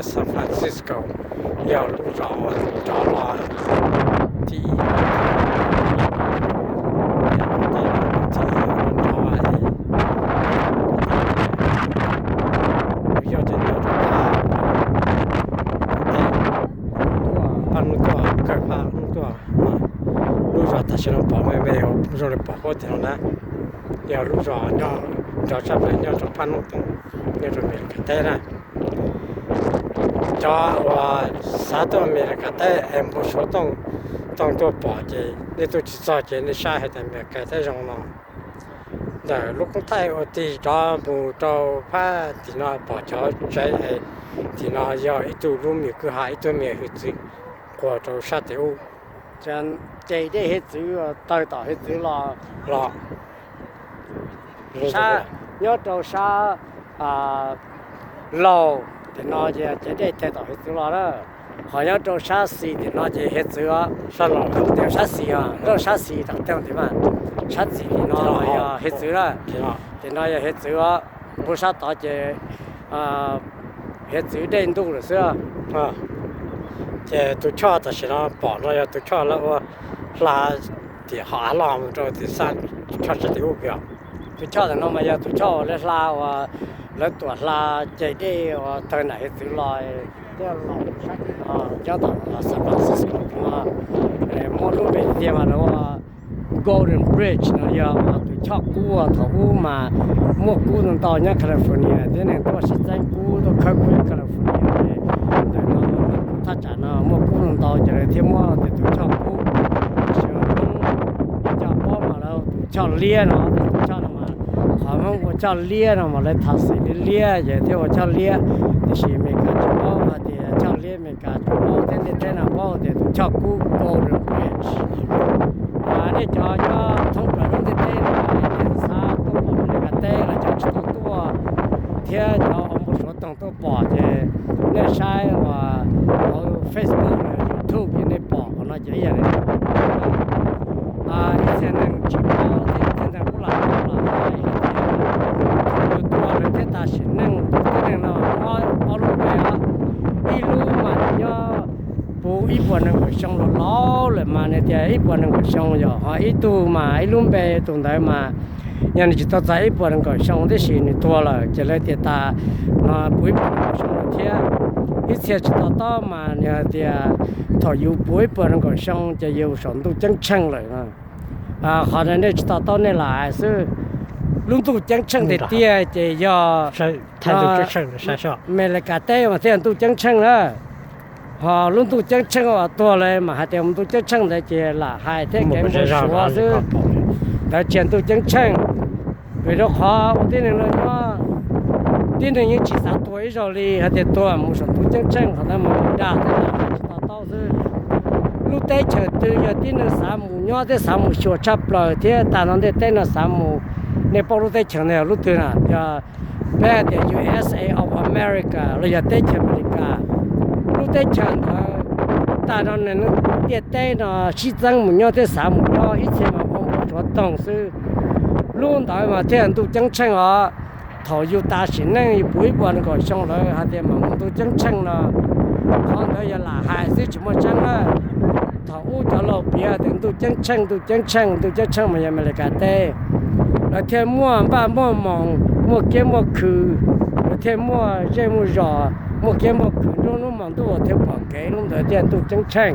San Francisco yog lub zos nrov los thib ib, yog cov nyob rau pab hnub tuaj, kawg pab hnub tuaj, lub zos tam sim no pom me me zoo li pom huab tim no na, yog lub zos nyob nrov tshaj plaws nyob rau pab hnub toog, nyob rau Amelikas teb na. Cov uas xav tuaj Amelikas teb es npau suav toog, toog tuaj pom ces nej tuaj tsis txog ces nej saib hais tias Amelikas teb zoo no. Ntawm lub koob thaij ua tig rov mus rau phab tim no pom cov tsev es tim no yog ib tug lub me nyuam kwj ha ib tug me nyuam hwj txwv quas rau sab tim ub. Ces dej hiav txwv tawg tom hiav txwv los, los nyob rau sab laug tim no ces dej tawg tom hiav txwv los na. Ho nyob rau sab xis tim no ces hiav txwv, sab xis, rau sab xis rau tim mas, sab xis tim no yog hiav txwv na. Tim no yog hiav txwv, npau sab tod ces hiav txwv dej ntuj lawm xwb. Ces tus choj tam sim no pom no yog tus choj lawv ua hla tim hom av loj mus rau tim sab, choj sab tim ub kiag. Tus choj ntawm no mas yog tus choj uas lawv hla, uas lawv tuam hla ces dej uas tawg nram hiav txwv los, coj los sab tim no, coj tom San Francisco no, muab lub npe tiag mas lawv ua Golden Bridge no yog tus choj kub thaum ub mas muaj kub ntau ntau nyob California, tib neeg tuaj sib txeeb kub tuaj khawb kub nyob California. Ntawm no thaj tsam no muaj kub ntau ntau ces lawv thiaj muab tias tus choj kub. Tab sis Hmoob cov paub mas lawv tus choj liab no, tus choj no mas qhov Hmoob ua choj liab no mas lawv thov xim liab liab ces thiaj ua choj liab. Tiam sis Amelikas tsis paub hais tias choj liab, Amelikas tsis paub, thiab ntiaj teb no paub tias tus choj kub Golden Bridge. Nej cov nyob thoob plaws lub ntiaj teb no, nej xav tuaj pom Amelikas teb los cov tsis tau tuaj thiab cov ua npau suav toog tuaj pom ces nej saib uas hauv Facebook, YouTube ces nej pom qhov no ces ib yam li ib txhia neeg tsis paub thiab ib txhia neeg kuj lam paub los hais tias thaum yus tuaj lawv thiaj tas sim neej, tus tib neeg no ob lub npe, ib lub mas nws nyob puv ib puas nees nkaum xyoo los laus lawm mas nws tias ib puas nees nkaum xyoo yom, ho ib tug mas ib lub npe tus ntawd mas yog nws tsis tau txog ib puas nees nkaum xyoo tib si nws tuag lawm ces lawv tias tas no puv ib puas nees nkaum xyoo lawm thiab. Ib txhia tsis to taub mas nws hais tias thaum yus puv ib puas nees nkaum xyoo ces yus saum ntuj ceeb tsheej lawm. Qhov no nej tsis to taub nej lam hais xwb. Lub ntuj ceeb tsheej tiag tiag ces yog Amelikas teb mas thiaj ntuj ceeb tsheej na. Ho lub ntuj ceeb tsheej uas tuag lawm mas hais tias mus ntuj ceeb tsheej ntawd ces lam hais thiab kev npau suav xwb. Ntawd tsis yog ntuj ceeb tsheej. Vim rau qhov ua tib neeg no nyob, tib neeg yeej tsis xav tuag ib zaug li hais tias tuag mus saum ntuj ceeb tsheej, qhov ntawd mas dag thiab lam hais tsis to taub xwb. Lub teb chaws twg yog tib neeg xav mus nyob thiab xav mus xyuas tshaj plaws thiab tag nrho ntiaj teb no xav mus, nej paub lub teb chaws ntawd yog lub twg na? Yog peb hais tias U S A of America los yog teb chaws Amelikas, lub teb chaws ntawd tag nrho neeg ntiaj teb no sib txeeb mus nyob thiab xav mus nyob, ib txhia mas ua npau suav toog xwb. Lub ntawd mas thiaj ntuj ceeb tsheej os. Thaum yus tas sim neej yus puv ib puas nees nkaum xyoo lawm hais tias mam mus ntuj ceeb tsheej no, qhov ntawd yog lam hais xwb tsis muaj tseeb na. Thaum ub cov laus piav tias ntuj ceeb tsheej, ntuj ceeb tsheej, ntuj ceeb tsheej mas yog Amelikas teb. Lawv thiaj muaj npaj muaj moos, muaj kiab muaj khw, lawv thiaj muaj zej muaj zos, muaj kiab muaj khw nruab hnub hmo ntuj thiaj pom kev, lub ntawd thiaj ntuj ceeb tsheej.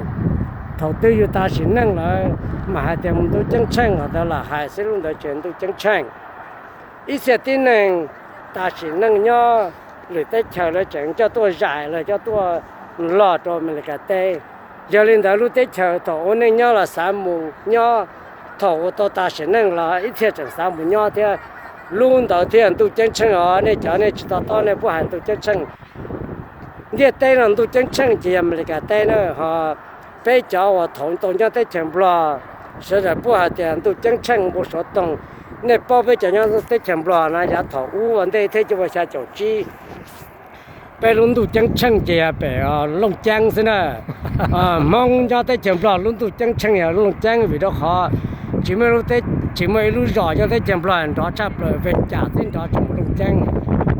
Thaum twg yus tas sim neej lawm mam hais tias mus ntuj ceeb tsheej, qhov ntawd lam hais xwb, lub ntawd tsis yog ntuj ceeb tsheej. Ib txhia tib neeg tas sim neej nyob lwm teb chaws lawv tseem coj tuaj zais los coj tuaj log rau Amelikas teb. Yog li ntawd lub teb chaws thaum ua neej nyob los xav mus nyob, thaum ua tau tas sim neej los ib txhia tseem xav mus nyob thiab. Lub ntawd thiaj ntuj ceeb tsheej os. Nej cov nej tsis to taub nej pub hais ntuj ceeb tsheej. Ntiaj teb no ntuj ceeb tsheej ces yog Amelikas teb na. Ho peb cov uas thaum tau nyob teb chaws Nplog, sawv daws pub hais tias ntuj ceeb tsheej npau suav toog. Nej paub peb cov nyob teb chaws Nplog na, yav thaum ub ua ntej thiab cuaj puas xya caum tsib, peb lub ntuj ceeb tsheej ces yog pem Looj Ceeb xwb na. Hmoob nyob teb chaws Nplog lub ntuj ceeb tsheej yog Looj Ceeb, vim rau qhov tsis muaj ib lub zos nyob teb chaws Nplog nrov tshaj plaws Vees Cas xwb nrov tsis mus Looj Ceeb.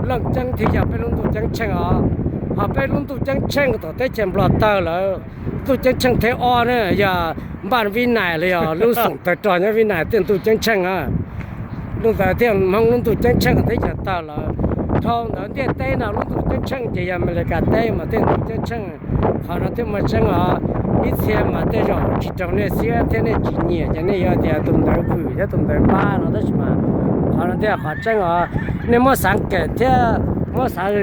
Looj Ceeb thiaj yog peb lub ntuj ceeb tsheej os. Ho peb lub ntuj ceeb tsheej thaum teb chaws Nplog tawg lawm, ntuj ceeb tsheej thib ob na yog npaj Vib Nais los yog lub xoom tawg rog nyob Vib Nais thiaj ntuj ceeb tsheej. Lub ntawd thiaj Hmoob lub ntuj ceeb tsheej teb chaws tawg lawm. Dhau ntawd ntiaj teb no lub ntuj ceeb tsheej ces yog Amelikas teb mas thiaj ntuj ceeb tsheej. Qhov no thiaj muaj tseeb os. Ib txhia mas tej zaum tsis raug nej siab thiab nej tsis nyiam ces nej yuav tias tus ntawd vwm thiab tus ntawd npab no, tab sis mas qhov no thiaj qhov tseeb os. Nej muab xav kawm thiab muab xav